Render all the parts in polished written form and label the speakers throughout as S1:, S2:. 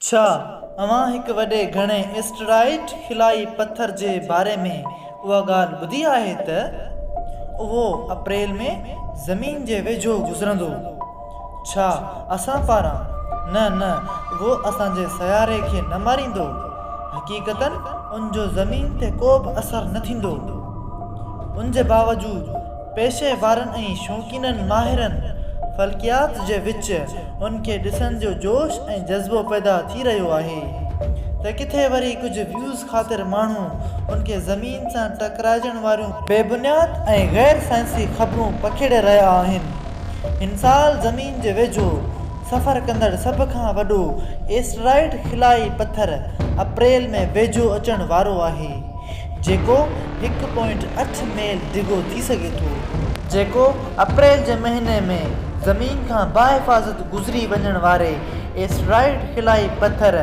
S1: ڇا اوهان هڪ وڏي گهڻي ايسٽرائيڊ خلائي پٿر جي باري ۾ اها ڳالهه ٻڌي آهي ته اهو اپريل ۾ زمين جي ويجهو گذرندو؟ ڇا اسان پاران؟ نه نه اهو اسان جي سياري کي نه ماريندو. حقيقتن ان جو زمين تي ڪو به اثر نه ٿيندو. ان جي باوجود پيشي وارن ۽ شوقينن ماهرن فلڪيات جي وچ ان کي ڏسڻ جو جوش ۽ جذبو پيدا ٿي رهيو آهي ته ڪٿي وري ڪجهه ويوز خاطر ماڻهو ان کي زمين سان ٽڪرائجڻ واريون بي بنياد ۽ غير سائنسي خبرون پکيڙي رهيا آهن. هن سال زمين جي ويجهو سفر ڪندڙ سڀ کان وڏو ايسٽرائيڊ خلائي پٿر اپريل ۾ ويجهو اچڻ وارو آهي. جيڪو هڪ پوائنٽ اٺ ميل ڊگهو ٿي سگهي ٿو. جيڪو اپريل جي مهيني ۾ زمين کان باحفاظت گذري وڃڻ واري ايسٽرائيڊ خلائي پٿر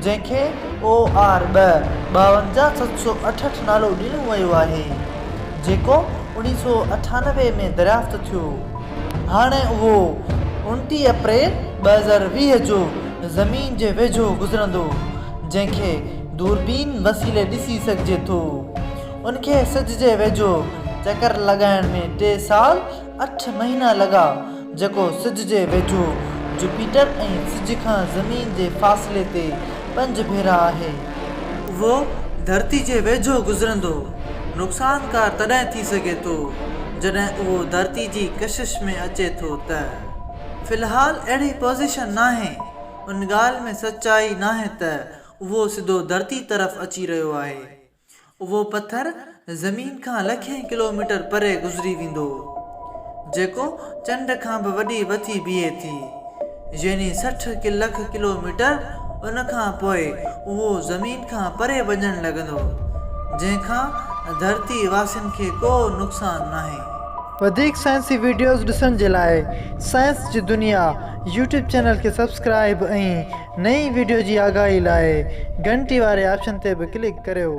S1: جنهن کي او آر ٻه، 52 768 نالو ڏنو ويو آهي، جيڪو اوڻيهه سو 98 ۾ دريافت ٿيو. هاڻي اهو 29 اپريل 2020 جو زمين جي ويجهو گذرندو، جنهن کي دوربين وسيلي ڏسي سگهجي ٿو. ان کي سج جي ويجهو چڪر لڳائڻ ۾ ٽي سال اٺ مهينا لڳا، جيڪو سج جي ويجهو جوپيٽر ۽ سج کان زمين جي فاصلي تي پنج ڀيرا آهي. اهو ڌرتي جي ويجهو گذرندو. نقصانڪار تڏهن ٿي سگهي ٿو، جڏهن اهو ڌرتي جي ڪشش ۾ اچي ٿو ته. في الحال اهڙي پوزيشن ناهي. ان ڳالهه ۾ سچائي ناهي ته اهو سڌو ڌرتي طرف اچي رهيو آهي. اهو پٿر زمين کان لکين ڪلوميٽر پري گذري ويندو، جيڪو چنڊ کان به وڏي وٿي بيهي ٿي، يعني 60 لک ڪلوميٽر، ان کان پوء اهو زمين کان پري وڃڻ لڳندو، جنهن کان ڌرتي واسين کي ڪو نقصان ناهي.
S2: وڌيڪ سائنسي وڊيوز ڏسڻ جي لاء سائنس جي دنيا يوٽيوب چينل کي سبسڪرائيب ۽ نئين وڊيو جي آگاهي لاء گهنٽي واري آپشن تي به ڪلڪ ڪريو.